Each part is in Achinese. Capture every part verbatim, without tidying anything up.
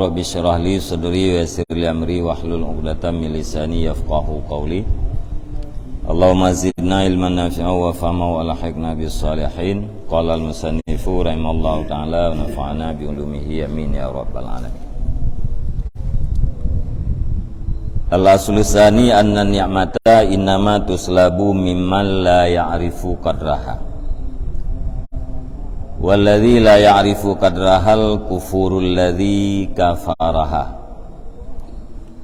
Rabbi syrah li sadri wa yassir li amri wahlul 'uqdatam min lisani yafqahu qawli. Allahumma zidna ilman nafi'a wa fahma wa alhiqna bis salihin. Qala al-musannifu rahimallahu ta'ala wa nafa'ana bi ulumihi, amin ya rabbal alamin. Al-aslu tsani anna ni'mata innama tuslabu mimman la ya'rifu qadraha. Walladzi la ya'rifu qadrahal kufurul ladzi kafaraha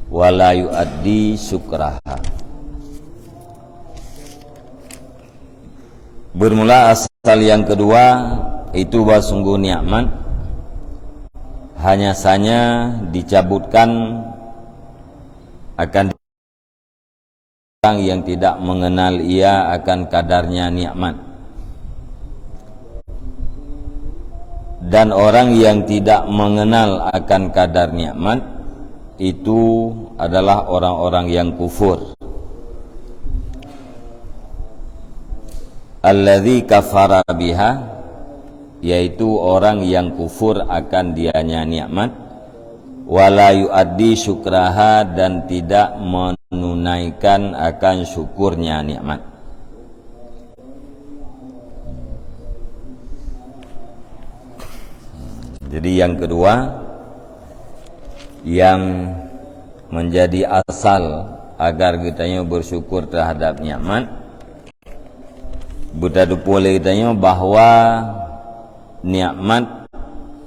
wa la yu'addi syukraha. Bermula asal yang kedua, itu bahwa sungguh nikmat hanya saja dicabutkan akan orang yang tidak mengenal ia akan kadarnya nikmat. Dan orang yang tidak mengenal akan kadar nikmat, itu adalah orang-orang yang kufur. Alladzi kafara biha, yaitu orang yang kufur akan dianya nikmat, wa la yu'addi syukraha, dan tidak menunaikan akan syukurnya nikmat. Jadi yang kedua, yang menjadi asal agar geutanyoe bersyukur terhadap nikmat, beuteupeue lé geutanyoe bahwa nikmat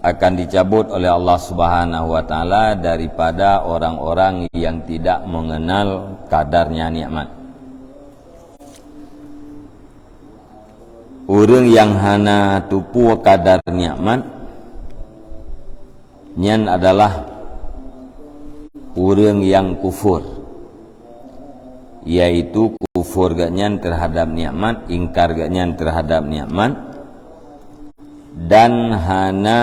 akan dicabut oleh Allah Subhanahu wa Ta'ala daripada orang-orang yang tidak mengenal kadarnya nikmat. Ureuëng nyang hana teupeue kadar nikmat, nyan adalah ureuëng nyang kufur, yaitu kufur geuhnyan terhadap nikmat, ingkar geuhnyan terhadap nikmat, dan hana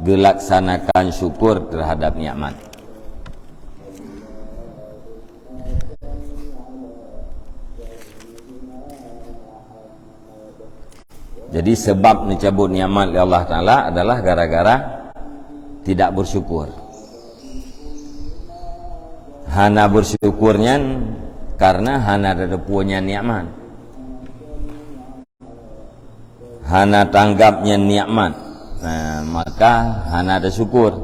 geulaksanakan syukur terhadap nikmat. Jadi sebab neucabut nikmat lé Allah Taala adalah gara-gara tidak bersyukur. Hana bersyukur nyan karena hana teupeue nyan nikmat. Hana tanggap nyan nikmat, nah, maka hana teusyukur.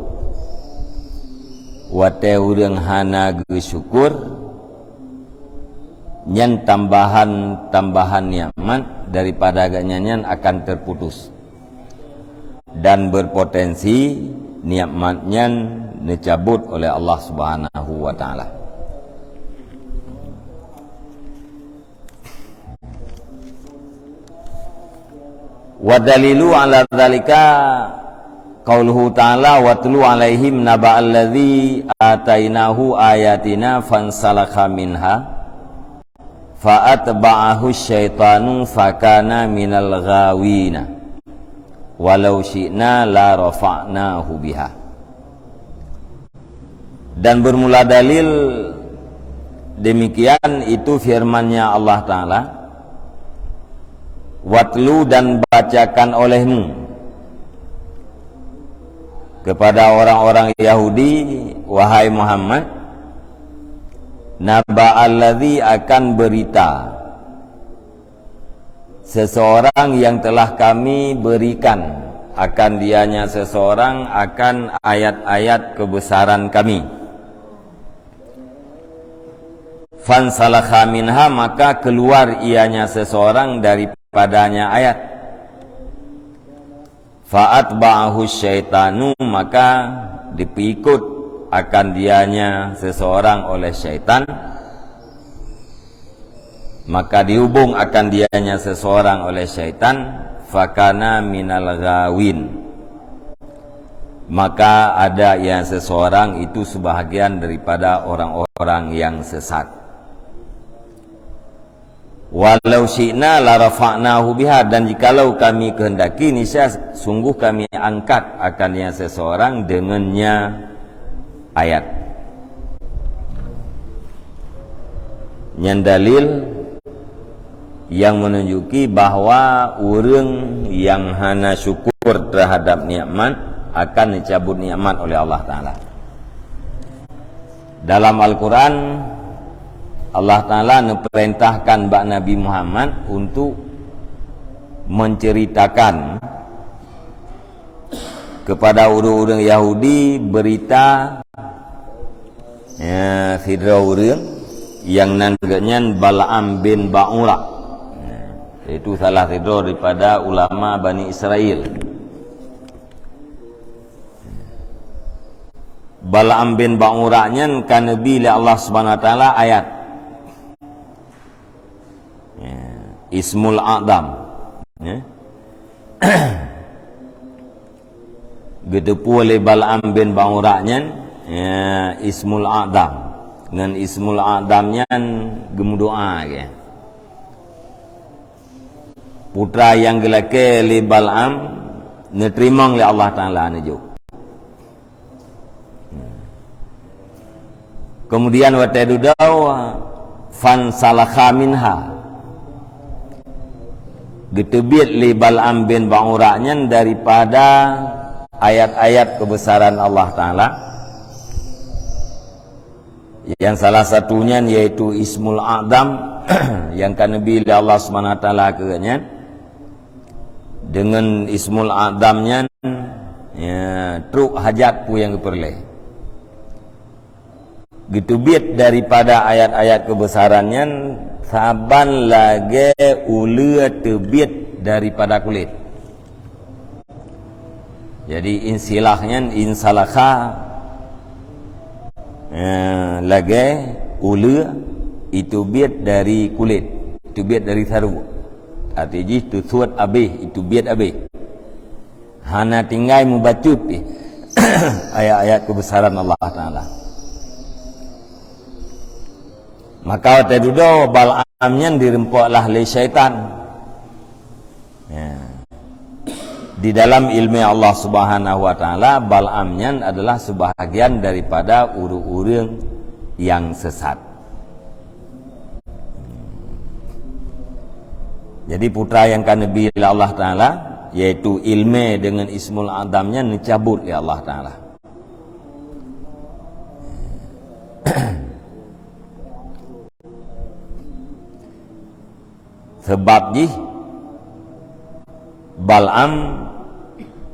Watée ureuëng hana geusyukur, nyan tambahan-tambahan nikmat daripada geuhnyan nyan akan terputus dan berpotensi nikmat nyan neucabut oleh Allah Subhanahu wa Taala. Wa dalilu ala dzalika qauluhu ta'ala, "Watlu 'alaihim naba'alladzi atainahu ayatina fansalakha minha fa atba'ahu syaitanu fakana minal ghawina walau syi'na la rafa'nahu biha." Dan bermula dalil demikian itu firman-Nya Allah Taala, "Watlu, dan bacakan olehmu kepada orang-orang Yahudi, wahai Muhammad, naba'alladzi, akan berita seseorang yang telah Kami berikan akan dianya seseorang akan ayat-ayat kebesaran Kami. Fansalakha minha, maka keluar ianya seseorang daripadanya ayat. Fa'atba'ahu syaitanu, maka dipeikot akan dianya seseorang oleh syaitan. Maka dihubung akan dianya seseorang oleh syaitan, fakana minal ghawin. Maka ada yang seseorang itu sebahagian daripada orang-orang yang sesat. Walau syi'na la rafa'nahu biha, dan jikalau Kami kehendaki, niscaya sungguh Kami angkat akan yang seseorang dengannya ayat. Nyan dalil yang menunjuki bahwa ureuëng yang hana syukur terhadap nikmat akan dicabut nikmat oleh Allah Taala. Dalam Al-Quran, Allah Taala neupeurintahkan bak Nabi Muhammad untuk menceritakan kepada ureuëng-ureuëng Yahudi berita, ya, sidroe ureuëng nyang nan geuhnyan Balaam bin Ba'ura, yaitu salah sidroe daripada ulama Bani Israel. Balaam bin Ba'ura nyan ka neubi lé Allah Subhanahu wa Taala ayat. Ya, Ismul A'zam. Ya. Geuteupeue lé Balaam bin Ba'ura nyan, ya, Ismul A'zam. Ngon Ismul A'zam nyan geumeudoá lagée. Putra nyang geulakée lé Balaam neuteurimong lé Allah Taala neujok. Kemudian watée dudoe, fansalakha minha. Geuteubiet lé Balaam bin Ba'ura nyan daripada ayat-ayat keubeusaran Allah Taala. Nyang salah satu nyan yaitu Ismul A'zam nyang ka neubi lé Allah Subhanahu wa Taala keu geuhnyan. Deungon Ismul A'zam nyan, ya, trok hajat peue nyang geupeureulée. Geuteubiet daripada ayat-ayat keubeusaran nyan saban lagée uleue teubiet daripada kulét. Jadi, insilah nyan, insalakha, eh, lagée uleue iteubiet dari kulét, iteubiet dari saru. Arti jih teusuet abéh, iteubiet abéh. Hana tinggai mubacut pih ayat-ayat keubeusaran Allah Taala. Maka watée dudoe Balaam nyan direumpok lah lé syaitan. Ya. Di dalam ilmu Allah Subhanahu wa Taala, Balaam nyan adalah sebahagian daripada ureuëng-ureuëng nyang sesat. Jadi, putra nyang ka neubi lé Allah Taala, yaitu ilmu deungon Ismul A'zam nyan neucabut lé Allah Taala. Sabab jih Balaam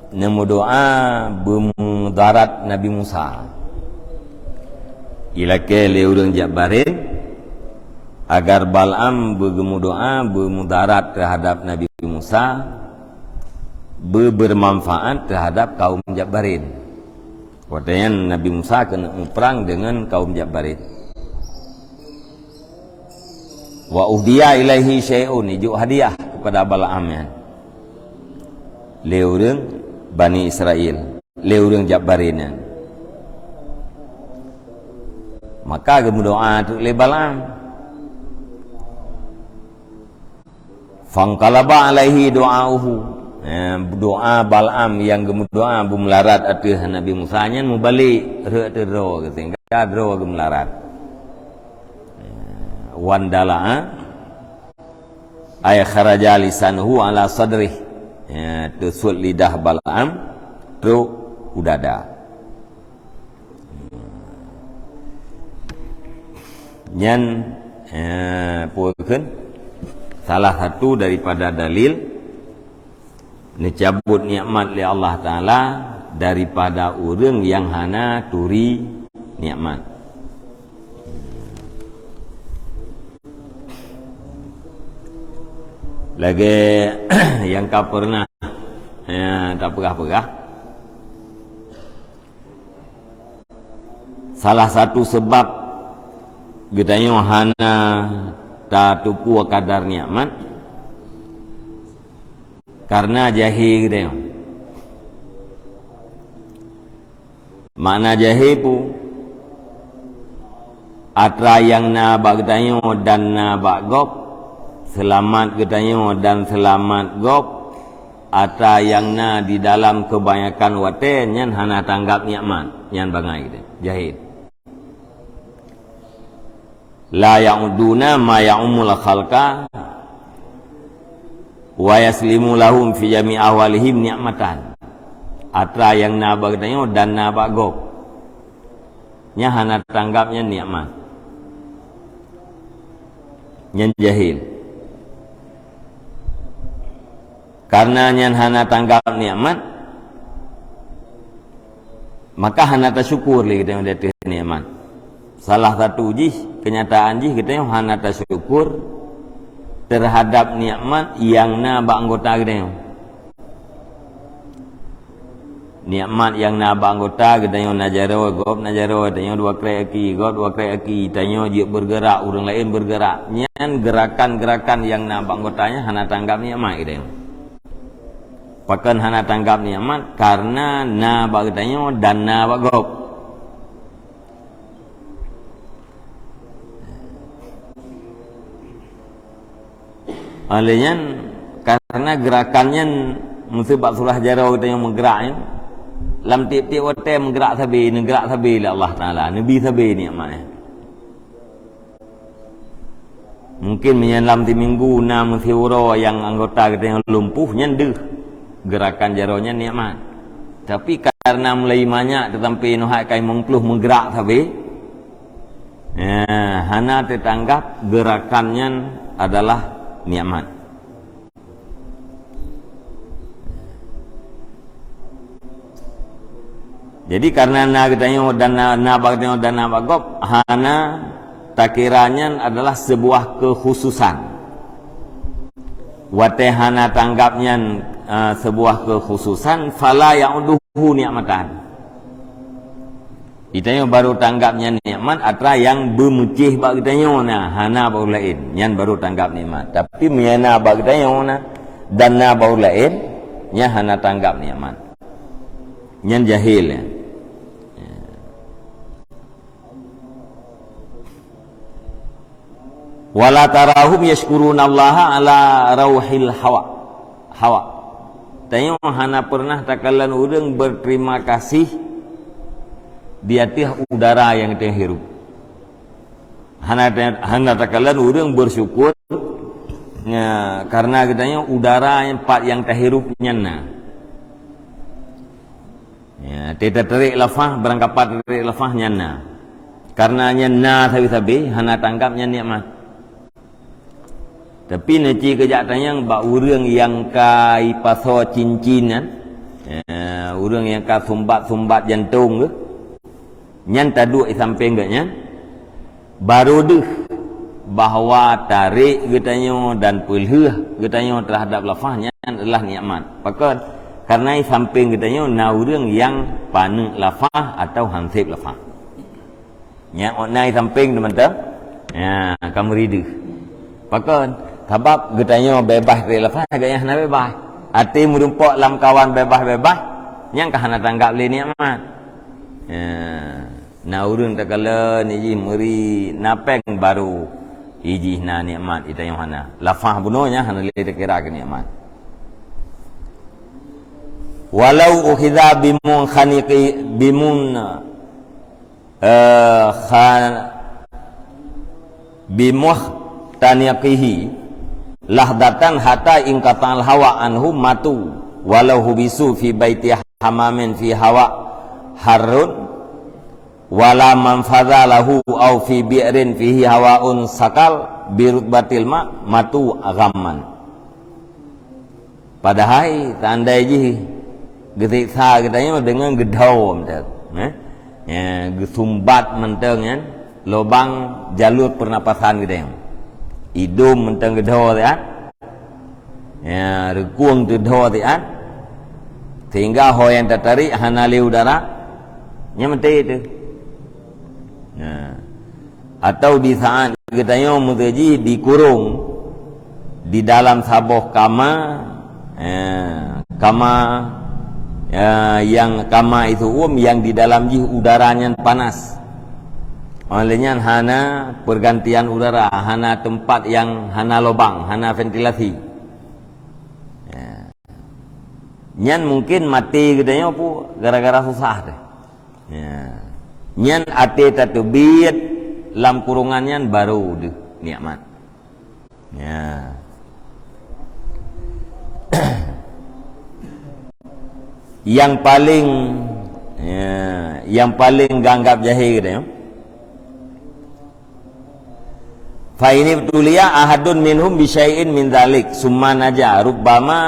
neumeudoá beumudarat Nabi Musa. Ilakée lé ureuëng Jabbarin agar Balaam beugeumeudoá beumudarat teuhadab Nabi Musa, beubeurmanfaat teuhadab kaum Jabbarin. Watée nyan Nabi Musa keuneuk muprang deungon kaum Jabbarin. Wa uhdiya ilaihi syai'un, ijok hadiah kepada Balaam nyan lé ureuëng Bani Israel, lé ureuëng Jabbarin nyan. Maka geumeudoá teuk lé Balaam. Fanqalaba alaihi du'auhu. Eh, doá Balaam nyang geumeudoá beumularat ateueh Nabi Musa nyan mubalek rhot teudroe, sehingga droe geumularat. Eh, wandala'a, ay kharaja lisanuhu ala sadrih. Eh, teusuet lidah Balaam trok u dada. Nyan, eh, peue kheun? Salah satu daripada dalil neucabut nikmat lé Allah Taala daripada ureuëng nyang hana turi nikmat. Lagée nyang ka peureunah, eh, tapeugah-peugah. Salah satu sabab geutanyoe hana tateupeue kadar nikmat, karena jahé geutanyoe. Makna jahé peue? Atra nyang na bak geutanyoe dan na bak gob, seulamat geutanyoe dan seulamat gob, atra nyang na di dalam keubanyakan watée nyan hana tanggab nikmat, nyan bangai geutanyoe, jahé. La ya'uduna ma ya'umul khalqa wa yaslimu lahum fi jami ahwalihim ni'matan. atra nyang na bak geutanyoe dan na bak gob. Nyan hana tanggap nyan nikmat. Nyan jahil. Karena nyan hana tanggap nikmat, maka hana tasyukur lé geutanyoe di ateueh nikmat. Salah satu jih, kenyataan jih, geutanyoe hana tasyukur terhadap nikmat nyang na bak anggota geutanyoe. Nikmat nyang na bak anggota geutanyoe, na jaroe, gob na jaroe, tanyoe dua krek aki, gob dua krek aki, tanyoe jeuet bergerak, ureuëng laén bergerak. Nyan gerakan-gerakan nyang na bak anggota nyan hana tanggap nikmat geutanyoe. Pakon hana tanggap nikmat? Karena na bak geutanyoe dan na bak gob. Oleh nyan, karena gerakan nyan, meuseubat surah jaroe geutanyoe meugerak nyan, lam tieb-tieb watée meugerak sabe, neugerak sabe lé Allah Taala, neubi sabe nikmat nyan. Mungkin meunyoe lam siminggu na meusiuroe nyang anggota geutanyoe lumpuh, nyan deuh gerakan jaroe nyan nikmat. Tapi karena mulai manyak teutampe neuhai kai meumploh meugerak sabe, ya, hana teutanggap gerakan nyan adalah nikmat. Jadi, karena na geutanyoe dan na, na bak geutanyoe dan na bak gob, hana takira nyan adalah sebuah kekhususan. Watée hana tanggap nyan, eh, sebuah kekhususan, fala ya'uduhu nikmatan. Geutanyoe baru tanggap nyan nikmat atra nyang beumeucéh bak geutanyoe na, hana bak ureuëng laén, nyan baru tanggap nikmat. Tapi meunyoe na bak geutanyoe na dan na bak ureuëng laén, nyan hana tanggap nikmat. Nyan jahil, ya. Wala tarahum yashkurunallaha ala rauhil hawa. Hawa. Tanyoe hana pernah takalon ureuëng berterima kasih di ateueh udara nyang tanyoe hirup. Hana ta-, hana takalon ureuëng bersyukur, ya, karena geutanyoe udara nyang pat nyang tahirup nyan na. Ya, teutarek lafah, barangkapat tarek lafah nyan na. Karena nyan na sabe-sabe, hana tanggap nyan nikmat. Tapi neuci keujak tanyong bak ureuëng nyang ka ipasoe cincin nyan, ya, ureuëng nyang ka sumbat-sumbat jantong geuh, nyan taduek i sampéng geuh nyan, Barô deuh bahwa tarek geutanyoe dan peulheueh geutanyoe teuhadab lafah nyan adalah nikmat. Pakon? Karena i sampéng geutanyoe na ureuëng nyang paneuk lafah atawa han seb lafah. Nyang na i sampéng teumantong, ya, ka meuri deuh. Pakon? Sabab geutanyoe beubaih tarek lafah, gobnyan hana beubaih. Até meurumpok lam kawan beubaih-beubaih, nyan ka hana tanggap lé nikmat. Ya. Na ureuëng takalon ijih meuri na péng barô, ijih na nikmat, geutanyoe hana. Lafah bunoe nyan hana lé takira keu nikmat. Walau ukhidha bimun khaniqi, bimun, eh, khan-, bimuhtaniqihi lahdatan hatta inqata'al hawa anhu matu walau hubisu fi baiti hamamin fi hawa harrun wala manfadha lahu au fi bi'rin fihi hawaun sakal bi rutbatil ma matu ghamman. Padahai seandai jih geusiksa geutanyoe deungon geudhoe mantong, eh? Ya, geusumbat mantong nyan lubang jalur pernapasan geutanyoe. Idum mantong geudhoe siat, ya, reukung teudhoe siat, sehingga ho nyang tatarik hana lé udara, nyan maté teuh. Nah, atau di saat geutanyoe meuseuti dikurong di dalam saboh kama, eh, kama, ya, nyang kama itu um yang di dalam jih udara nyan panas. Oleh nyan hana pergantian udara, hana tempat nyang hana lubang, hana ventilasi. Ya. Nyan mungkin maté geutanyoe pu gara-gara susah teuh. Ya. Nyan até tateubiet lam kurungan nyan barô deuh nikmat. Ya. Yang paling, ya, yang paling geuanggap jahé geutanyoe. Fa in ibtuliya ahadun minhum bi syai'in min dzalik, summa naja, rubbama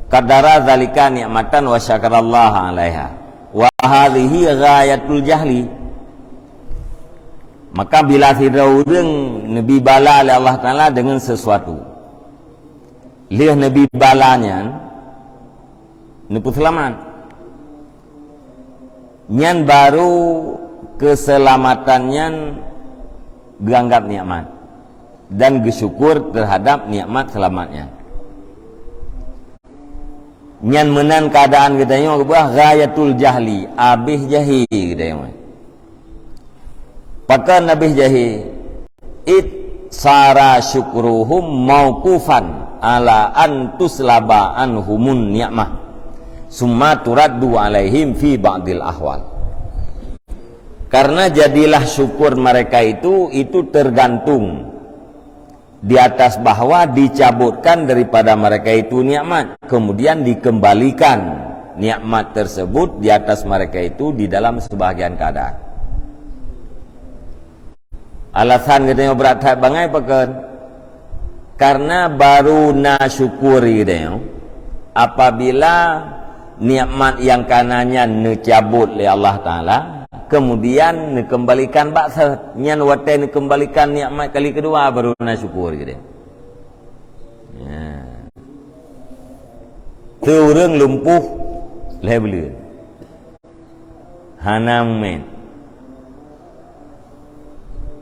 qaddara dzalika ni'matan wa syakarallaha 'alaiha. Wa hadhihi ghayatul jahli. Maka bila sidroe ureuëng neubi bala lé Allah Taala deungon sesuatu, lheueh neubi bala nyan, neupeuseulamat. Nyan baru keuseulamatan nyan geuanggap nikmat dan geusyukur teuhadap nikmat seulamat nyan. Nyan meunan keuadaan geutanyoe keubah ghayatul jahli, abéh jahé geutanyoe. Pakon abéh jahé? Id sara syukruhum mauqufan ala an tuslaba anhumun ni'mah, summa turaddu 'alaihim fi ba'dil ahwal. Karena jadilah syukur mereka itu, itu tergantung di atas bahwa dicabutkan daripada mereka itu nikmat, kemudian dikembalikan nikmat tersebut di atas mereka itu di dalam sebahagian keadaan. Alasan geutanyoe brat that bangai pakon? Karena baru na syukur geutanyoe apabila nikmat nyang kana nyan neucabut lé Allah Taala, kemudian neukeumbalikan bak sot. Nyan watée neukeumbalikan nikmat kali keudua baru na syukur geutanyoe. Ya. Teu ureuëng lumpuh lhée buleuen. Hana mumet.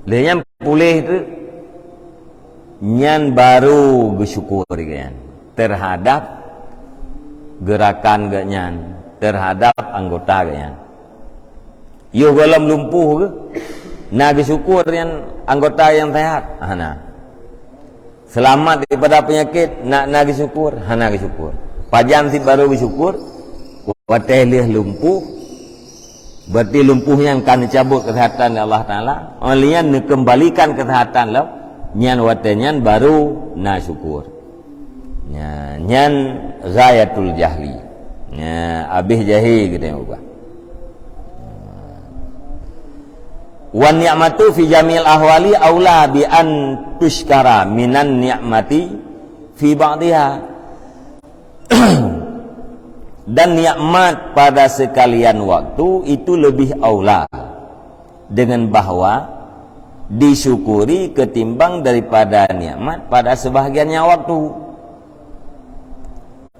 Lheueh nyan puléh teuk, nyan baru geusyukur geuhnyan terhadap geurakan geuhnyan, terhadap anggota geuhnyan. Yoh gohlom lumpuh geuh, na geusyukur nyan anggota nyang sehat? Hana. Seulamat daripada peunyakét, na, na geusyukur? Hana geusyukur. Pajan cit baru geusyukur? Watée lheueh lumpuh, berarti lumpuh nyan ka neucabut keuseuhatan lé Allah Taala, óh lheueh nyan neukeumbalikan keuseuhatan lom, nyan watée nyan baru na syukur. Nya, nyan ghayatul jahli. Nya, abéh jahé geutanyoe ubah. Wan ni'matu fi jamil ahwali aula bi an tusykara minan ni'mati fi ba'diha. Dan nikmat pada sekalian waktu itu lebih aula dengan bahwa disyukuri ketimbang daripada nikmat pada sebahagiannya waktu.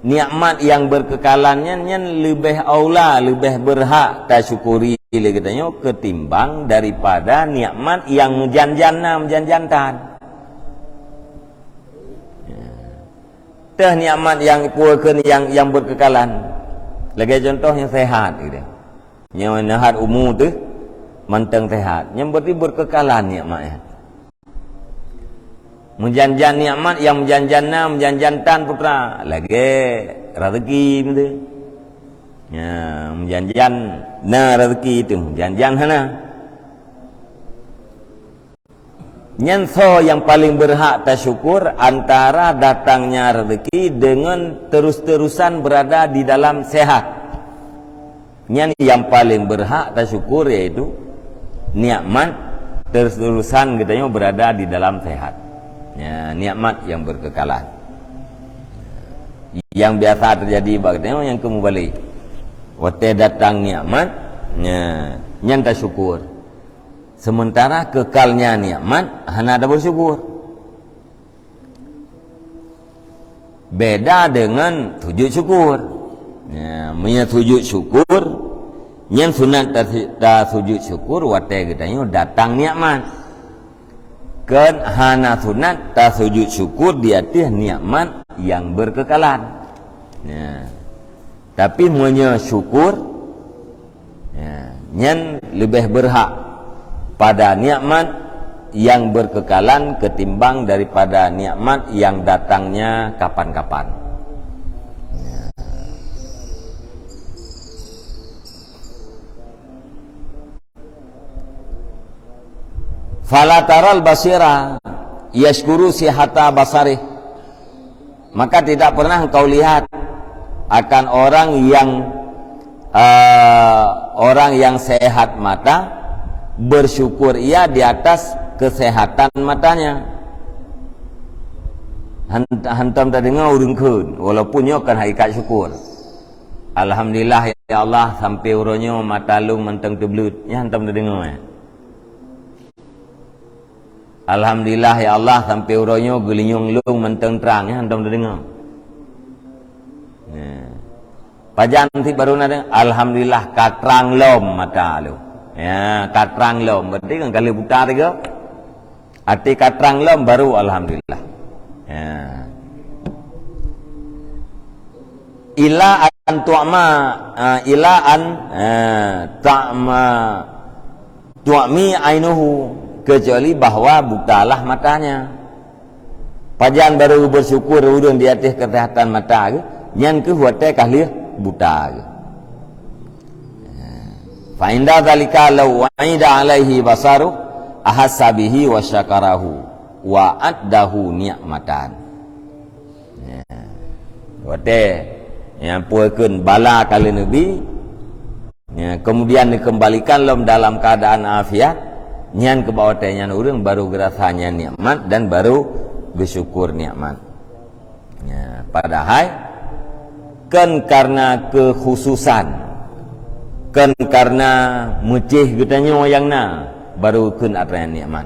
Nikmat nyang berkekalan nyan, nyan leubeh aula, leubeh beurhak tasyukuri lé geutanyoe ketimbang daripada nikmat nyang meujan-jan na, meujan-jan tan. Ya. Teuh nikmat nyang ipeue kheun nyang, nyang berkekalan. Lagée contoh nyang sehat gitu. Nyang sehat umu teuh mantong sehat. Nyang berarti berkekalan nikmat nyan. Meujan-jan nikmat nyang meujan-jan na, meujan-jan tan putra, lagée rezeki meunteuh. Ya, meujan-jan na rezeki itu, meujan-jan hana. Nyan soe nyang paleng beurhak tasyukur antara datangnya rezeki deungon terus-terusan berada di dalam sehat? Nyan nyang paleng beurhak tasyukur, yaitu nikmat terus-terusan geutanyoe berada di dalam sehat. Ya, nikmat nyang berkekalan. Nyang biasa teujadi bak geutanyoe nyang keu meubalek. Watée datang nikmat, nya, nyan tasyukur. Sementara kekalnya nikmat hana tabeusyukur. Beda dengan sujud syukur. Ya, meunyoe sujud syukur, nyan sunat ta-, tasujud syukur watée geutanyoe datang nikmat. Kon hana sunat tasujud syukur di ateueh nikmat nyang berkekalan. Ya. Tapi meunyoe syukur, ya, nyan leubeh beurhak pada nikmat nyang berkekalan ketimbang daripada nikmat nyang datangnya kapan-kapan. Ya. Fala taral basira yasykuru sihata basarih. Maka tidak pernah engkau lihat akan orang yang, eh, orang yang sehat mata, bersyukur ia di atas kesehatan matanya. Han-, hantom tadeungoe ureuëng kheun, walaupun nyoe kan hakikat syukur. "Alhamdulillah, ya Allah, sampai uroe nyoe mata lôn mantong teubleut." Nyan hantom tadeungoe, eh. "Alhamdulillah, ya Allah, sampai uroe nyoe geulinyueng lôn mantong trang." Nyan hantom tadeungoe. Ya. Pajan cit baru na deungoe, "Alhamdulillah, ka trang lom mata lôn." Ya, ka trang lom. Berarti kan ka lheueh buta teuga. Até ka trang lom baru alhamdulillah. Ya. Ila an tu'ma, ah, ila an, ah, ta'ma, tu'mi ainuhu, kecuali bahwa butalah matanya. Pajan baru bersyukur ureuëng di ateueh kesehatan mata geuh, nyan keuh watée ka lheueh buta geuh. Fa inda dzalika law u'ida alaihi basaruh ahassa bihi wa syakarahu wa addahu ni'matan. Ya. Watée nyang peue kheun bala ka lheueh neubi, ya, kemudian dikembalikan lom dalam keadaan afiat, nyan keuh bak watée nyan ureuëng baru geurasa nyan nikmat dan baru geusyukur nikmat. Ya, padahai kon karena kekhususan, kon karena meucéh geutanyoe nyang na, baru kheun atra nyan nikmat.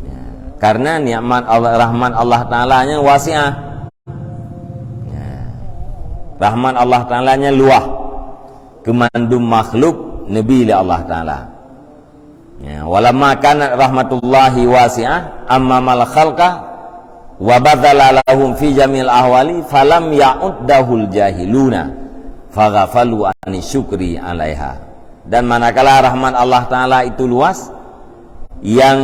Ya, karena nikmat Allah, rahmat Allah Taala nyan wasi'ah. Ya. Rahmat Allah Taala nyan luwah. Keumandum makhluk neubi lé Allah Taala. Ya, walamma kanat rahmatullahi wasi'ah, ammamal khalqa wa badzala lahum fi jamil ahwali, falam ya'uddahul jahiluna, faghafalu ani syukri alaiha. Dan manakala rahmat Allah Taala itu luas, yang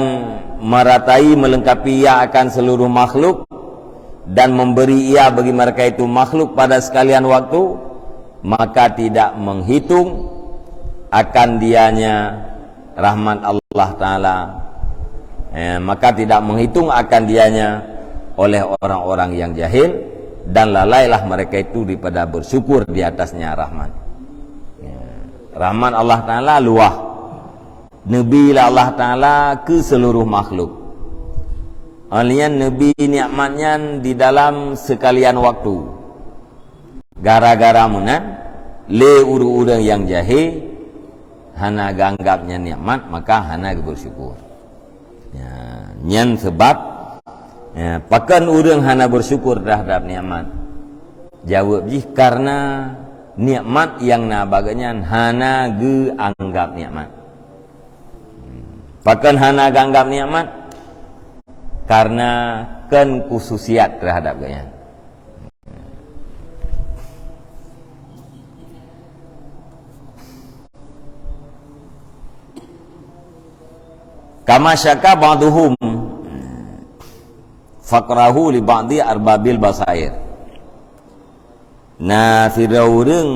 meratai, melengkapi ia akan seluruh makhluk, dan memberi ia bagi mereka itu makhluk pada sekalian waktu, maka tidak menghitung akan dianya rahmat Allah Taala, eh, maka tidak menghitung akan dianya oleh orang-orang yang jahil, dan lalailah mereka itu daripada bersyukur di atasnya rahmat. Ya. Rahmat Allah Taala luah. Neubi lé Allah Taala keu seuluruh makhluk. Óh lheueh nyan neubi nikmat nyan di dalam seukalian waktu. Gara-gara meunan, lé ureuëng-ureuëng nyang jahé hana geuanggab nyan nikmat, maka hana geubeusyukur. Ya, nyan sabab, ya, pakon ureuëng hana beusyukur teuhadab nikmat? Jaweueb jih, kareuna nikmat nyang na bak geuhnyan hana geuanggab nikmat. Pakon hana geuanggab nikmat? Kareuna kon khususiat teuhadab geuhnyan. Kama syaka ba'duhum faqrahu li ba'di arbabil basair. Na sidroe ureuëng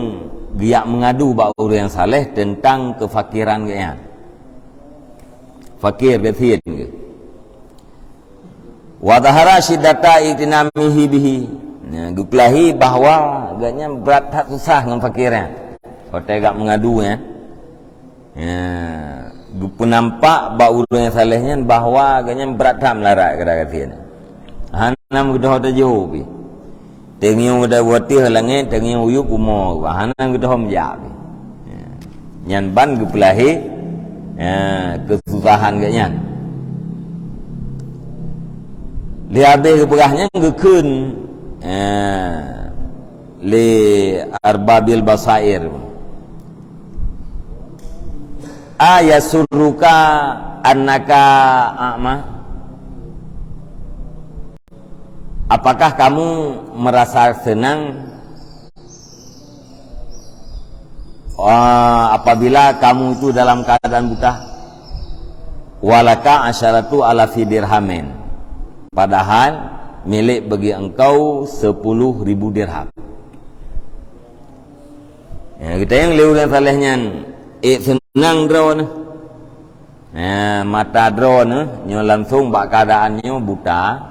geujak meungadu bak ureuëng nyang saleh teuntang keufakiran geuhnyan. Fakir gasien geuh. Wa dhahara syiddata i'tinamihi bihi. Nah, geupeulahé bahwa geuhnyan brat that susah ngon fakir nyan. Watée geujak meungadu nyan. Ya, geupeunampak bak ureuëng nyang saleh nyan bahwa geuhnyan brat that meulara keu gasien. Hana meugeudôh teujoh pih. Teungieng udah watée langét, teungieng uyueb umo, hana meugeudôh meujak pih. Ya. Nyan ban geupeulahé, ya, keususahan geuhnyan. Lheueh habéh geupeugah nyan geukheun, ya, lé arbabil basair. A yasurruka annaka a'ma? Apakah kamu merasa senang, ah, apabila kamu itu dalam keadaan buta? Walaka asyaratu alafi dirhamin. Padahal milék bagi engkau sepuluh ribu dirham. Ya, geutanyong lé ureuëng saleh nyan, "Ék seunang droeneuh?" Ya, mata droeneuh nyoe langsong bak keuadaan nyoe buta,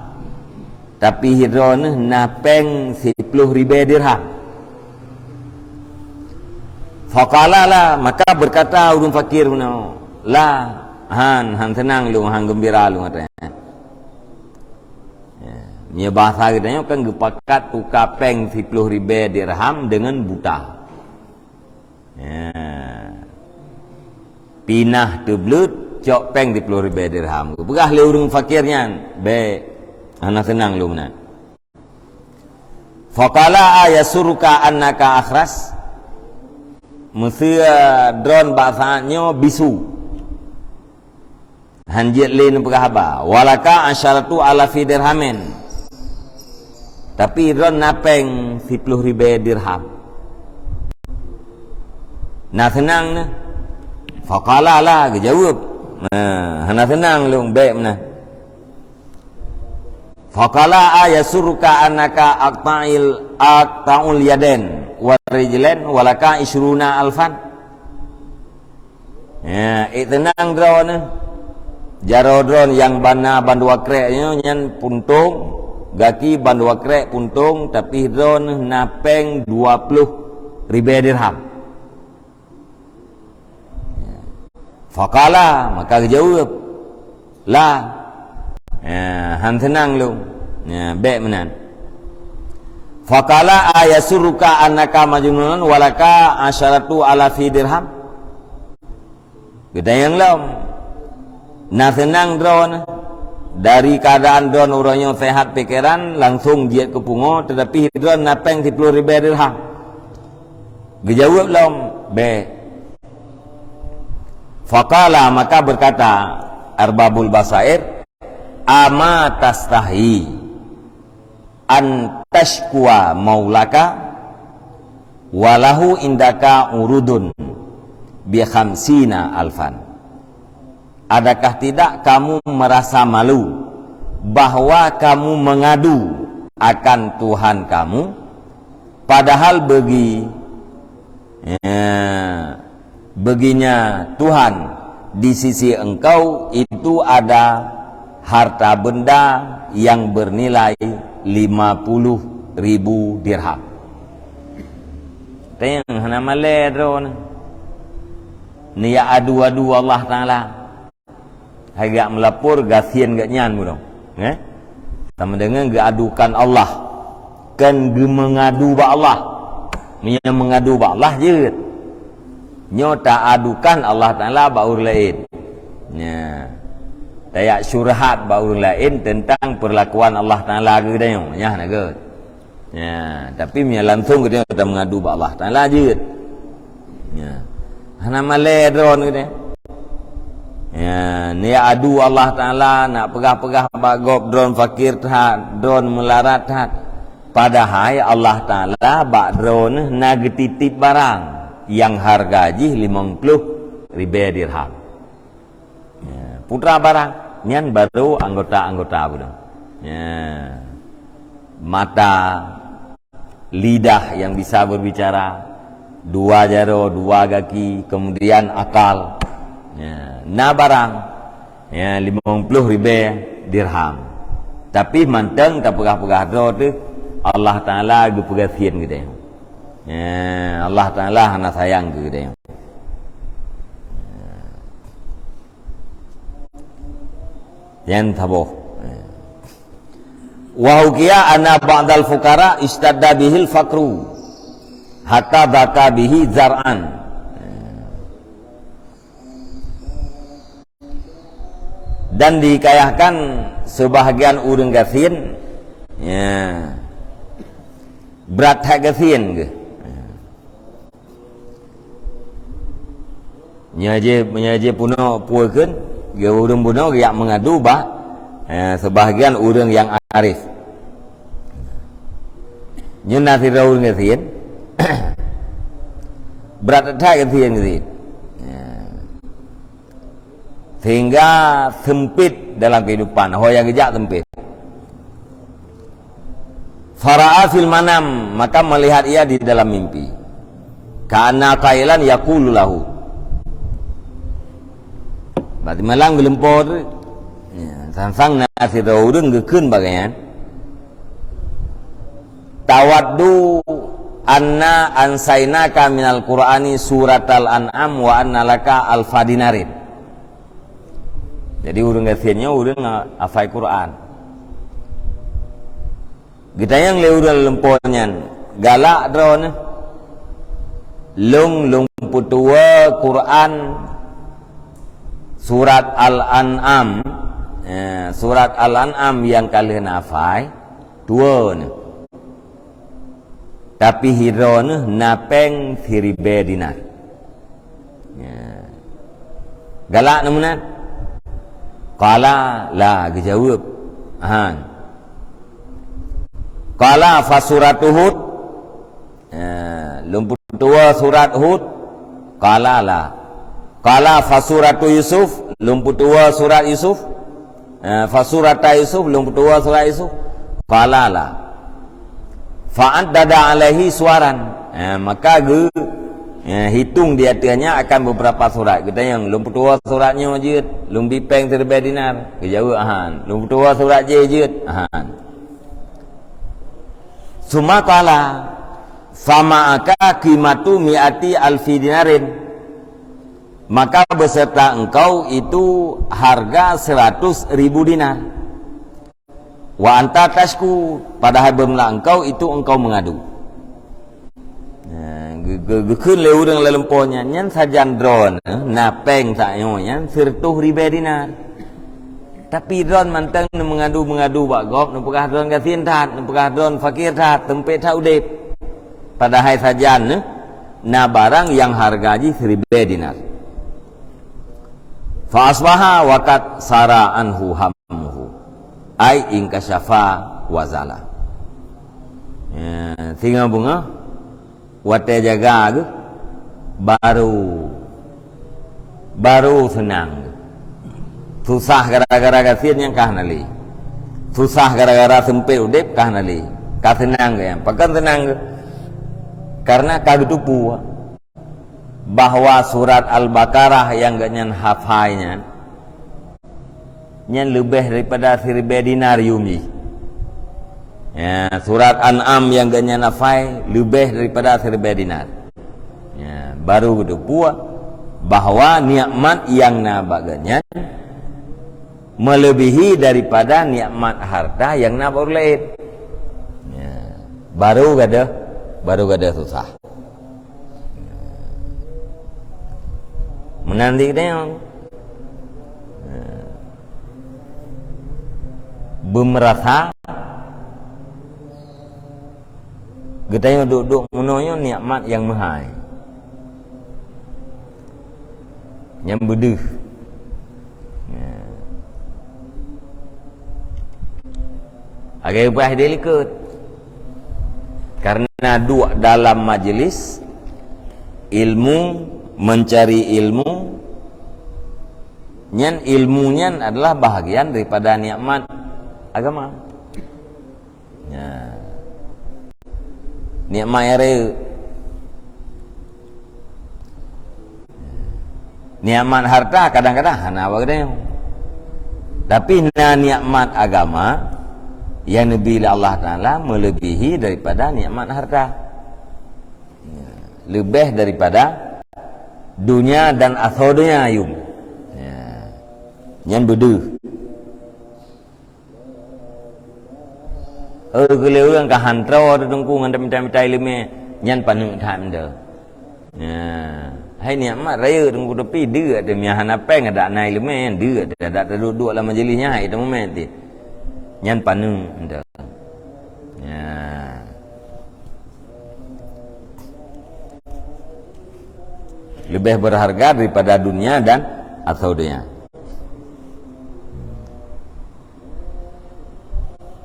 tapi droeneuh na péng siploh ribée dirham. Faqala la, maka berkata ureuëng fakir meunan, "La, han, han seunang lôn, han geumbira lôn," katanya. Ya, meunyoe bahasa geutanyoe kan geupakat tuka péng siploh ribée dirham deungon buta. Ya. Pinah teubleut, cok péng siploh ribée dirham. Geupeugah lé ureuëng fakir nyan, "Bék, hana seunang lôn meunan." Faqala, "A yasurruka annaka akhras?" Meuseu droen bak saát nyoe bisu. Han jeuet lé neupeugah haba. "Walaka asyaratu alafi dirhamin." Tapi droen na péng siploh ribée dirham. Na seunang na? Faqala la, geujaweueb. Nah, hana seunang lôn, bék meunan. Faqala, "A yasurruka annaka aqta'il, aqta'ul yadain wa rijlain wa laka isyruna alfan?" Ya, ék teunang droeneuh. Jaroe droen nyang bana bandua krek nyoe nyan puntông, gaki bandua krek puntông, tapi droeneuh na péng dua ploh ribée dirham. Faqala, maka geujaweueb, "La, ya, han seunang lôn. Ya, bék meunan." Faqala, "A yasurruka annaka majnunun wa laka asyaratu alafi dirham?" Geutanyong lom, na seunang droeneuh dari keuadaan droen uroe nyoe seuhat pikeran, langsông jeuet keu pungo, teutapi droen na péng siploh ribée dirham. Geujaweueb lom, "Bék." Faqala, maka berkata arbabul basair, "Ama tastahyi an tasykuwa maulaka wa lahu indaka urudun bi khamsina alfan?" Adakah tidak kamu merasa malu bahwa kamu mengadu akan Tuhan kamu, padahal bagi, ya, baginya Tuhan di sisi engkau itu ada harta benda yang bernilai lima puluh ribu dirham? Teunyang hana malée droeneuh. Neujak adu-adu Allah Taala. Hai geujak meulapor gasien geuh nyan bunoe. Eh? Sama dengan geuadukan Allah. Kan geumeungadu bak Allah. Meunyoe meungadu bak Allah jeuet. Nyoe taadukan Allah Taala bak ureuëng laén. Nya. Tajak syurhat bak ureuëng laén teuntang peurlakuan Allah Taala keu geutanyoe. Nyan na geuh. Ya, tapi meunyoe langsông geutanyoe tameungadu bak Allah Taala jeuet. Ya. Hana malée droeneuh geutanyoe. Ya, neujak adu Allah Taala, nak peugah-peugah bak gob droeneuh fakir that, droeneuh meularat that. Padahai Allah Taala bak droeneuh na geutitip barang nyang hareuga jih limong ploh ribée dirham. Ya, putra barang nyan baru anggota-anggota bunoe. Ya. Mata, lidah yang bisa berbicara, dua jaroe, dua gaki, kemudian akal. Ya, na barang, ya, limong ploh ribée dirham. Tapi mantong tapeugah-peugah droe teuh, Allah Taala geupeugasien geutanyoe. Ya, Allah Taala hana sayang keu geutanyoe. Nyan saboh. Wa hukiya anna ba'dal fuqara istadda bihil fakru hatta baka bihi zar'an. Dan dihikayahkan sebahagian ureuëng gasien, ya, brat that gasien geuh. Nyoe jih, nyoe jih bunoe peue kheun, geu ureuëng bunoe geujak meungadu bak, eh, sebahagian ureuëng nyang arif. Nyoe na sidroe ureuëng gasien, brat that gasien geuh. Ya. Sehingga sempit dalam kehidupan, ho nyang geujak sempit. Fara'a fil manam, maka melihat ia di dalam mimpi. Ka'anna qailan yaqulu lahu. Berarti malam geulumpoe tu. Ya, sang-sang na sidroe ureuëng geukheun bak gobnyan. Tawaddu "Anna ansainaka minal Qur'ani suratal An'am wa anna laka alfa dinarin." Jadi, ureuëng gasien nyoe ureuëng hafai Quran. Geutanyong lé ureuëng lumpo nyan, "Galak droeneuh? Lôn, lôn peutuwoe Quran surat Al-An'am, eh, surat Al-An'am nyang ka lheueh na hafai, tuwoe neuh. Tapi hidroe neuh na péng siribée dinar." Ya. "Galak neuh meunan?" "Qala la," geujaweueb. Han. "Qala fa suratu Hud." Ya, "Lôn peutuwoe surat Hud?" "Qala la." "Qala fa suratu Yusuf?" "Lôn peutuwoe surat Yusuf?" Eh, "Fa surata Yusuf, lôn peutuwoe surat Yusuf?" "Qala la." "Fa addada alaihi suwaran." Eh, maka geu, eh, hitong di ateueh nyan akan beberapa surat. Geutanyong, "Lôn peutuwoe surat nyoe jeuet, lôn bi péng siribée dinar?" Geujaweueb, "Han." "Lôn peutuwoe surat jih jeuet?" "Han." "Summa qala, fa ma'aka qimatu mi'ati alfi dinarin." Maka beserta engkau itu harga seratus ribu dinar. "Wa anta tasyku," padahai beumeulah engkau itu engkau mengadu. Nah, ge-, ge-, geukheun lé ureuëng lam lumpo nyan, nyan sajan droeneuh na péng tanyoe nyan sireutoh ribée dinar. Tapi droeneuh mantong neumeungadu-meungadu bak gob, neupeugah droeneuh gasien that, neupeugah droeneuh fakir that, seumpét that udeb. Padahai sajan neuh na barang nyang hareuga jih siribée dinar. "Fa asbaha wa qad sara anhu hammuhu, ai inkasyafa wa zala." Ya, singoh beungoh watée jaga geuh, baru, baru seunang geuh. Susah gara-gara gasien nyang ka hana lé. Susah gara-gara seumpét udeb ka hana lé. Ka seunang geuh nyan. Pakon seunang geuh? Karena ka geuteupeue bahwa surat Al-Baqarah nyang geuhnyan hafai nyan, nyan leubeh daripada siribée dinar yum jih. Ya, surat An'am nyang geuhnyan hafai leubeh daripada siribée dinar. Ya, baru geuteupeue bahwa nikmat nyang na bak geuhnyan melebihi daripada nikmat harta nyang na bak ureuëng laén. Ya, baru gadôh, baru gadôh susah. Meunan di geutanyoe. Beumeurasa geutanyoe duek-duek meunoe nyoe nikmat nyang meuhai. Nyang beudeuh. Ya. Lagée ubah di likot. Karena duek dalam majlis ilmu, mencari ilmu, nyan ilmu nyan adalah bahagian daripada nikmat agama. Ya. Nikmat nyang rayeuk. Nikmat harta kadang-kadang hana bak geutanyoe. Tapi na nikmat agama nyang neubi lé Allah Taala melebihi daripada nikmat harta. Ya, leubeh daripada dunia dan asoe dunia yum. Ya. Nyan beudeuh. Oh, keu lé ureuëng ka han troe teungku ngon tamita-mita iéleumé, nyan paneuk that meudo. Ya. Hai nikmat rayeuk teungku, tapi deuek teuh meunyo hana péng adak na iéleumé, deuek teuh adak taduek-duek lam majlis nyan hai teumumét teuh. Nyan paneuk meudo. Ya. Leubeh berharga daripada dunia dan asoe dunia.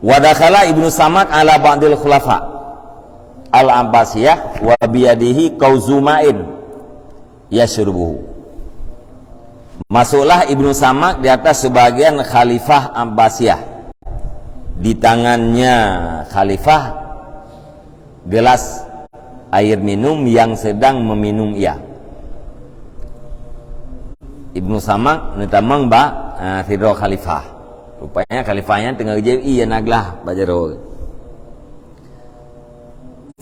Wa dakhala Ibnu Samak ala ba'dil khulafa al-Abbasiyah wa biyadihi kauzu ma'in yashrubuhu. Masuklah Ibnu Samak di atas sebahagian khalifah Abbasiyah. Di tangannya khalifah gelas air minum yang sedang meminum ia. Ibnu Samak neutamong bak, ah, sidroe khalifah. Rupanya khalifah nyan teungoh geujép ié na glah bak jaroe.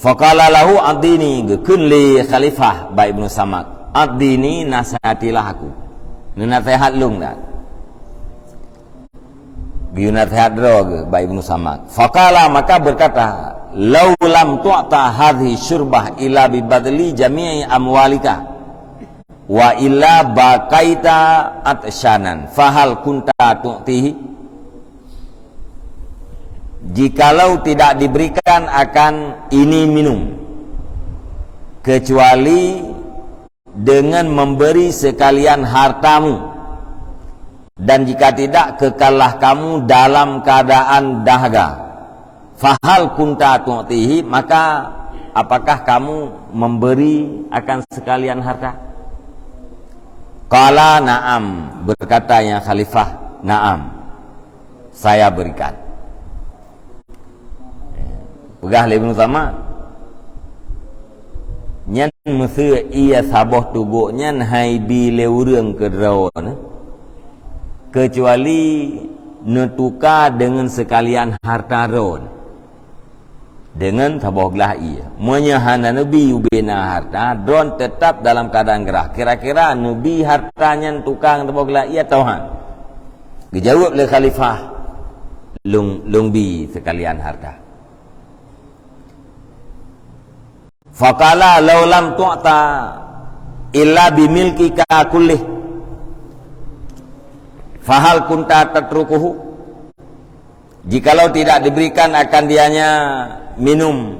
Faqala lahu a'dhini, geukheun lé khalifah bak Ibnu Samak, "A'dhini, nasihatilah aku." Neunaseuhat lôn dah. Geuyue naseuhat droe geuh bak Ibnu Samak. Faqala, maka berkata, "Lau lam tu'ta hadhihi syurbah illa bi badli jami'i amwalika, wa illa baqaita atsyanan, fahal kunta tu'tihi?" Jikalau tidak diberikan akan ini minum, kecuali dengan memberi sekalian hartamu, dan jika tidak, kekallah kamu dalam keadaan dahaga. Fahal kunta tu'tihi, maka apakah kamu memberi akan sekalian harta? Qala, "Na'am," berkatanya khalifah, "Na'am, saya berikan." Peugah lé Ibnu Samak, "Nyan meuseu ié saboh tugok nyan han ibi lé ureuëng keu droeneuh, keucuali neutuka deungon seukalian harta droeneuh, deungon saboh glah ié. Meunyoe hana neubi ubena harta, droeneuh teutab dalam keuadaan grah. Kira-kira neubi harta nyan tuka ngon saboh glah ié atawa han?" Geujaweueb lé khalifah, "Lôn, lôn bi seukalian harta." Faqala, "Lau lam tu'ta illa bimilkika kullih, fahal kunta tatrukuhu?" Jikalau tidak diberikan akan dianya minum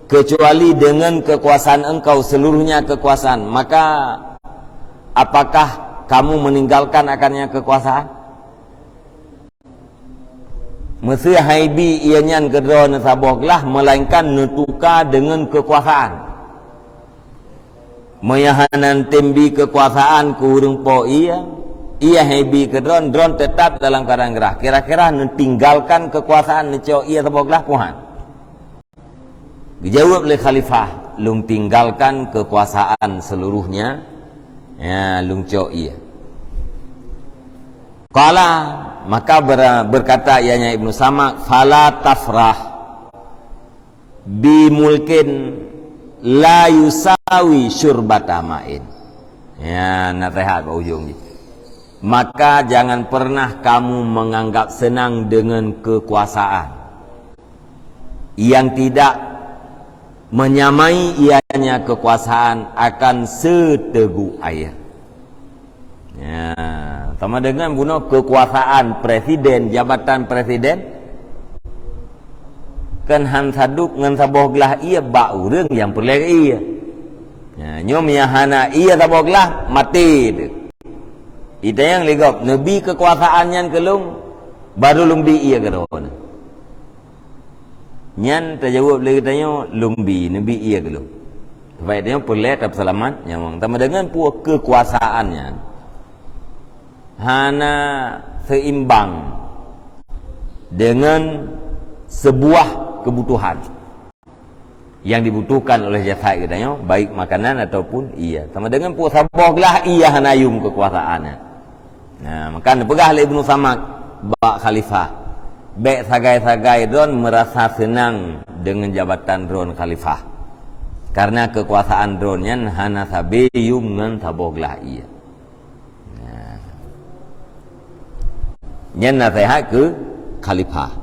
kecuali dengan kekuasaan engkau seluruhnya kekuasaan, maka apakah kamu meninggalkan akannya kekuasaan? Meuseu han ibi ié nyan keu droeneuh saboh glah, melainkan neutuka deungon keukuasaan. Meunyoe hana neutem bi keukuasaan keu ureuëng po ié, ié han ibi keu droeneuh, droeneuh teutab dalam keuadaan grah. Kira-kira neutinggalkan keukuasaan neucok ié saboh glah peue han? Geujaweueb lé khalifah, "Lôn tinggalkan keukuasaan seluruhnya, ya, lôn cok ié." Qala, maka ber-, berkata ianya Ibnu Samak, "Fala tafrah bimulkin la yusawi syurbata ma'in." Ya, naseuhat bak ujong jih. "Maka jangan pernah kamu menganggap senang dengan kekuasaan yang tidak menyamai ianya kekuasaan akan seteguk air." Ya, sama dengan bunoe kekuasaan presiden, jabatan presiden, kan han sadub ngon saboh glah ié bak ureuëng nyang peureulée ié. Ya, nyoe meunyoe hana ié saboh glah, maté teuh. Itanyong lé gob, "Neubi keukuasaan nyan keu lôn, baru lôn bi ié keu droeneuh." Nyan tajaweueb lé geutanyoe, "Lôn bi, neubi ié keu lôn." Supaya tanyoe peureulée tapeuseulamat nyawöng. Sama dengan peue keukuasaan nyan hana seimbang dengan sebuah kebutuhan yang dibutuhkan oleh jasad geutanyoe, baik makanan ataupun ié. Sama dengan peue saboh glah ié hana yum keukuasaan nyan. Nah, maka neupeugah lé Ibnu Samak bak khalifah, "Bék sagai-sagai droeneuh meurasa seunang deungon jabatan droeneuh khalifah, kareuna keukuasaan droeneuh nyan hana sabe yum ngon saboh glah ié." Nah. Nyan naseuhat keu khalifah.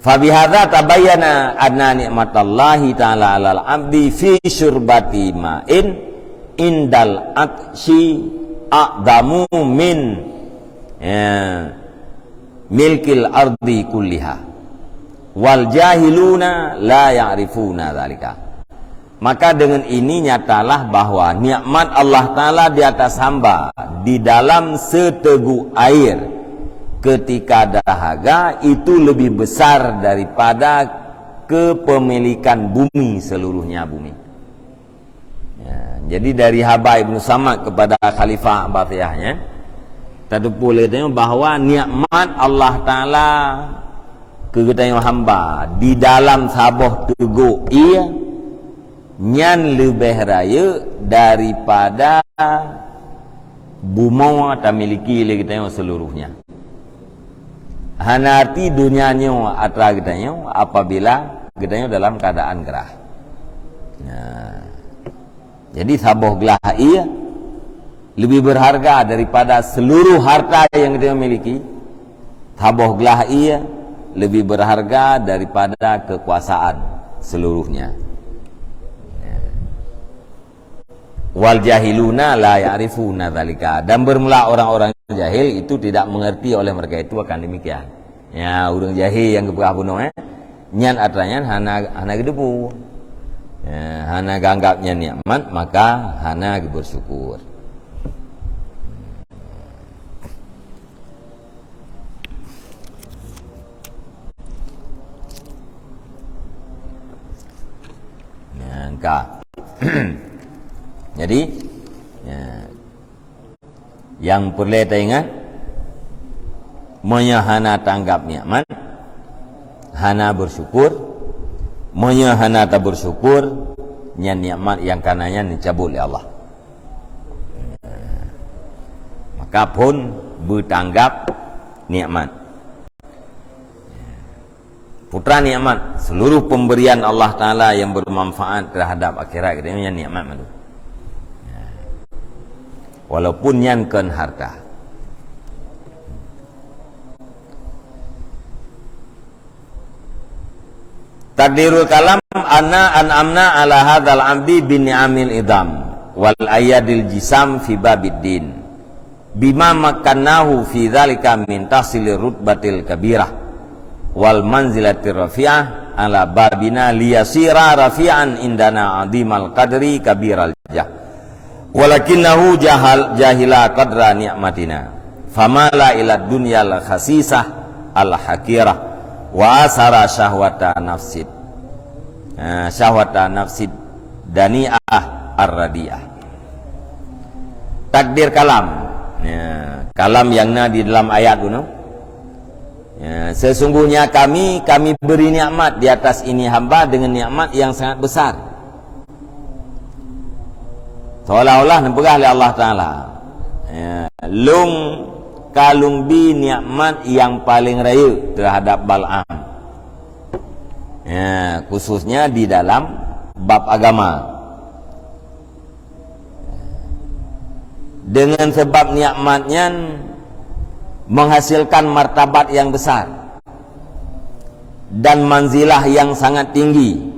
Fabihadza tabayyana anna ni'matallahi ta'ala 'alal 'abdi fi syurbati ma'in indal 'atsyi a'dhamu min, ya, milkil ardi kulliha. Wal jahiluna la ya'rifuna dzalika. Maka dengan ini nyatalah bahwa nikmat Allah Ta'ala di atas hamba di dalam seteguk air ketika dahaga itu lebih besar daripada kepemilikan bumi seluruhnya bumi. Ya, jadi dari haba Ibnu Samad kepada Khalifah Abbasiyah, ya, tateupeue lé tanyoe bahwa nikmat Allah Ta'ala keu geutanyoe hamba di dalam saboh teugok ié nyan leubeh rayeuk daripada bumoe tamiliki lé geutanyoe seluruhnya. Hana arti donya nyoe atra geutanyoe apabila geutanyoe dalam keadaan gerah. Nah, jadi saboh glah ie lebih berharga daripada seluruh harta yang kita miliki. Saboh glah ie lebih berharga daripada kekuasaan seluruhnya. Wal jahiluna la ya'rifuna dzalika. Dan bermula orang-orang jahil itu tidak mengerti oleh mereka itu akan demikian. Ya, ureuëng jahil nyang geupeugah bunoe, eh, nyan atra nyan hana, hana geudeubu. Ya, hana geuanggap nyan nikmat, maka hana geubersyukur. Nah, ka. Jadi, ya, nyang peureulée taingat, meunyoe hana tanggap nikmat, hana bersyukur, meunyoe hana tabersyukur, nyan nikmat nyang kana nyan dicabut lé Allah. Maka phon beutanggap nikmat. Putra nikmat, seluruh pemberian Allah Taala yang bermanfaat terhadap akhirat kita nyan nikmat malu. Walaupun nyan kon harta. Takdirul kalam, anna an'amna ala hadzal abdi bin ni'amil idham wal ayyadil jisam fi babid din, bima makkannahu fi dzalika min tahsilir rutbatil kabirah wal manzilatir rafi'ah ala babina liyasira rafi'an indana azimal qadri kabiral jah. Walakinnahu jahal, jahila qadra ni'matina. Famala ila dunyal khasisah al haqirah wa asara syahwata nafsid. Ha, syahwata nafsid dani'ah ar-radi'ah. Takdir kalam. Ya, kalam yang na di dalam ayat tu, no? Ya, sesungguhnya kami, kami beri nikmat di atas ini hamba dengan nikmat yang sangat besar. Seolah-olah neupeugah lé Allah Taala, ya, lôn ka lôn bi nikmat nyang paleng rayeuk terhadap Bal'am. Ya, khususnya di dalam bab agama. Dengan sebab nikmat nyan menghasilkan martabat yang besar dan manzilah yang sangat tinggi.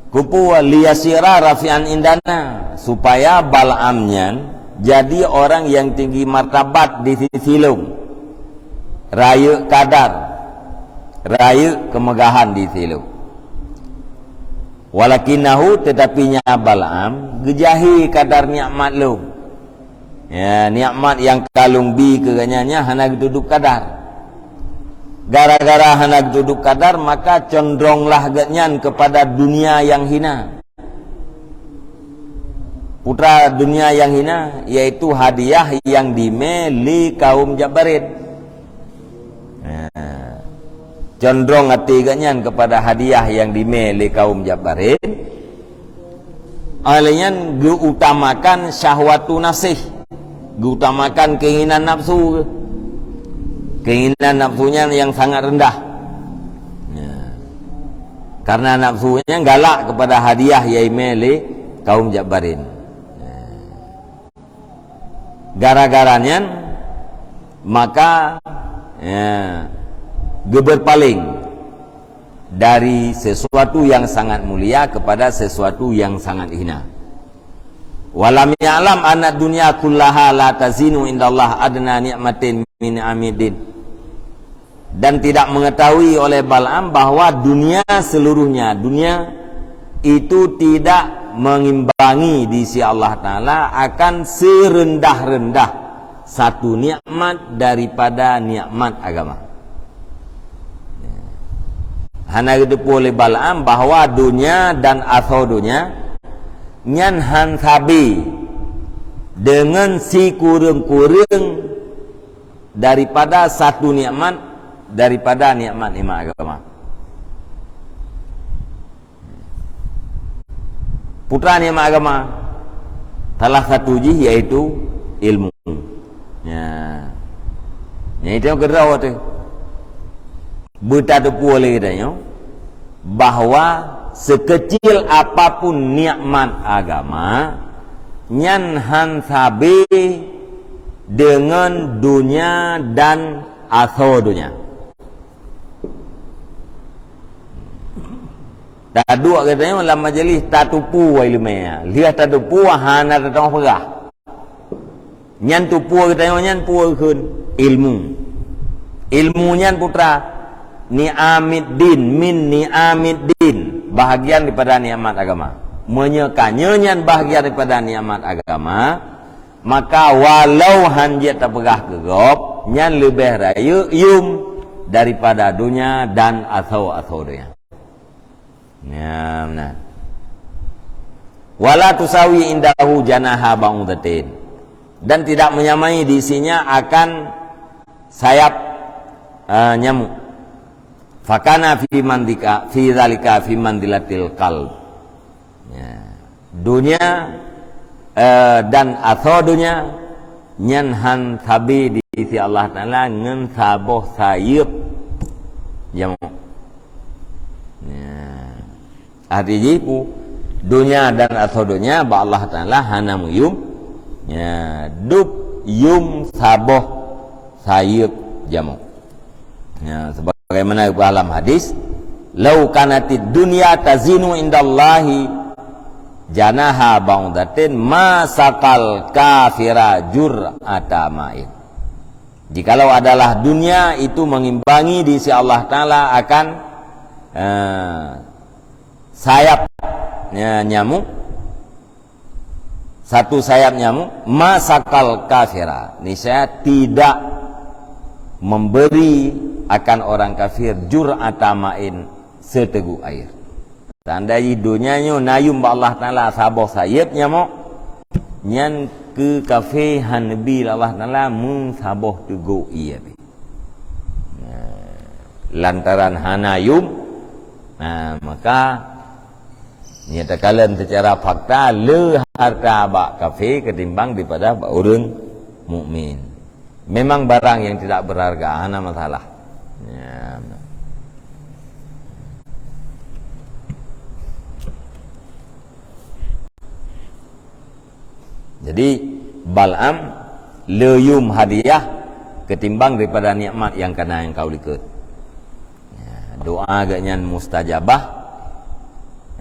Kupu liyasira rafi'an indana, supaya Bal'am nyan jadi orang yang tinggi martabat di sisi lôn. Rayeuk kadar, rayeuk kemegahan di sisi lôn. Walakinnahu, tetapi nya Bal'am, geujahi kadar nikmat lôn. Ya, nikmat nyang ka lôn bi keu gobnyan nyan hana geutudôk kadar. Gara-gara hana geutudôk kadar, maka condronglah gobnyan kepada dunia yang hina. Putra dunia yang hina, yaitu hadiah yang dimé lé kaum Jabbarin. Nah, condrong até gobnyan kepada hadiah yang dimé lé kaum Jabbarin. Oleh nyan geuutamakan syahwatu nafsih, geuutamakan keinginan nafsu. Keinginan nafsu nyan yang sangat rendah. Ya. Karena nafsu nyan galak kepada hadiah nyang dimé lé kaum Jabbarin. Ya. Gara-gara nyan, maka, ya, geuberpaling dari sesuatu yang sangat mulia kepada sesuatu yang sangat hina. Walam ya'lam anna dunya kullaha la tazinu indallah adna ni'matin min ni'amid din. Dan tidak mengetahui oleh Bal'am bahwa dunia seluruhnya, dunia itu tidak mengimbangi di sisi Allah Taala akan serendah-rendah satu nikmat daripada nikmat agama. Hana geuteupeue lé Bal'am bahwa dunia dan asoe dunia nyan han sabe deungon sikureueng-kureueng daripada satu nikmat daripada nikmat-nikmat agama. Putra nikmat agama, salah satu jih yaitu ilmu. Ya. Nyang itu keudroe tu. Beutateupeue lé geutanyoe bahwa seukeucil apapun nikmat agama, nyan han sabe deungon donya dan asoe donya. Taduek geutanyoe lam majelis tateupeue ileumèe, lheueh tateupeue hana tateupeue peugah. Nyan teupeue geutanyoe nyan peue kheun ilmu. Ilmu nyan putra ni'amiddin, min ni'amiddin, bahagian daripada nikmat agama. Meunyoe ka nyoe nyan bahagian daripada nikmat agama, maka walau han jeuet tapeugah keu gob, nyan leubeh rayeuk yum daripada donya dan asoe-asoe donya. Ya, beuna. Wala tusawi indahu janaha ba'udatin. Dan tidak menyamai di sisinya akan sayap, eh, nyamuk. Fakana fi mandika, fi zalika fi manzilatil qalb. Ya. Donya, eh, dan asoe donya nyan han sabe di sisi Allah Taala ngon saboh sayeuep nyamuk. Ya. Arti jih peue? Donya dan asoe donya bak Allah Taala hana meuyum. Ya, dub yum saboh sayeuep nyamuk. Ya, sebagaimana geupeugah lam hadis, "Lau kanatid dunya tazinu indallahi janaha ba'udatin ma saqal kafira jur'ata ma'in." Jikalau adalah dunia itu mengimbangi di sisi Allah Taala akan, eh, sayap, ya, nyamuk, satu sayap nyamuk, ma saqal kafira, niscaya tidak memberi akan orang kafir jur'ata ma'in, seteguk air. Tanda jih donya nyoe na yum bak Allah Taala saboh sayeuep nyamuk, nyan keu kafé han neubi lé Allah Taala meusaboh teugok ié pih. Nah, lantaran hana yum, nah, maka nyata kalon secara fakta le harta bak kafé ketimbang daripada bak ureuëng mukmin. Memang barang yang tidak berharga, hana masalah. Ya. Jadi, Bal'am le yum hadiah ketimbang daripada nikmat yang kana nyang ka u likot. Ya, doa geuh nyan mustajabah.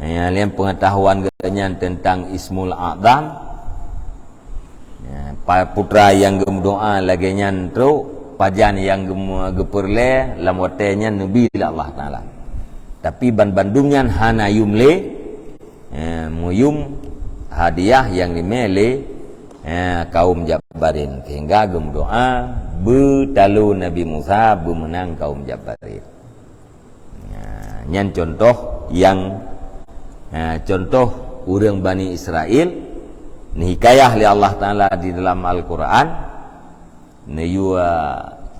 Ya, lian pengetahuan geuh nyan tentang Ismul A'zam. Ya, pa-, putra nyang geumeudoa lagée nyan trok, pajan nyang geumu-, geupeureulée lam watée nyan neubi lé Allah Taala. Tapi ban-bandum nyan hana yum lé, eh, meuyum hadiah nyang rimé lé, eh, kaum Jabbarin. Sehingga geumeudoa beutalo Nabi Musa beumeunang kaum Jabbarin. Ya, nyan contoh nyang, ya, contoh ureuëng Bani Israel neuhikayah lé Allah Taala di dalam Al-Quran, neuyue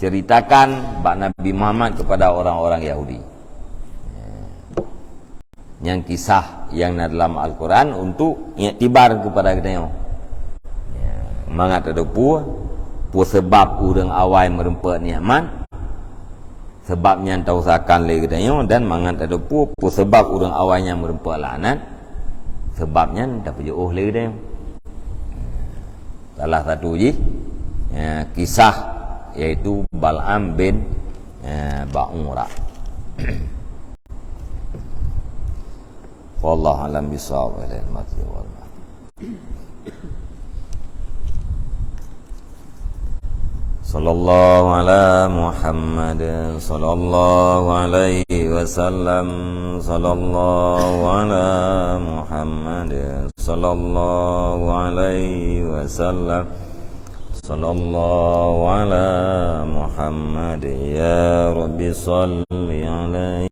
ceritakan bak Nabi Muhammad kepada orang-orang Yahudi. Ya. Nyang kisah nyang na dalam Al-Quran untuk iktibar kepada geutanyoe. Ya. Mangat tateupeue, peue seubab ureuëng awai meureumpok nikmat, seubab nyan tausahakan lé geutanyoe dan mangat tateupeue peue seubab ureuëng awai nyan meureumpok laknat, seubab nyan tapeujeuôh lé geutanyoe. Salah satu jih, ya, kisah, yaitu Bal'am bin, ya, Ba'ura. Wallahu a'lam bishawab. Sallallahu ala Muhammad, sallallahu alaihi wasallam, sallallahu ala Muhammad, sallallahu alaihi wasallam, sallallahu ala Muhammad, ya Rabbi salli alaihi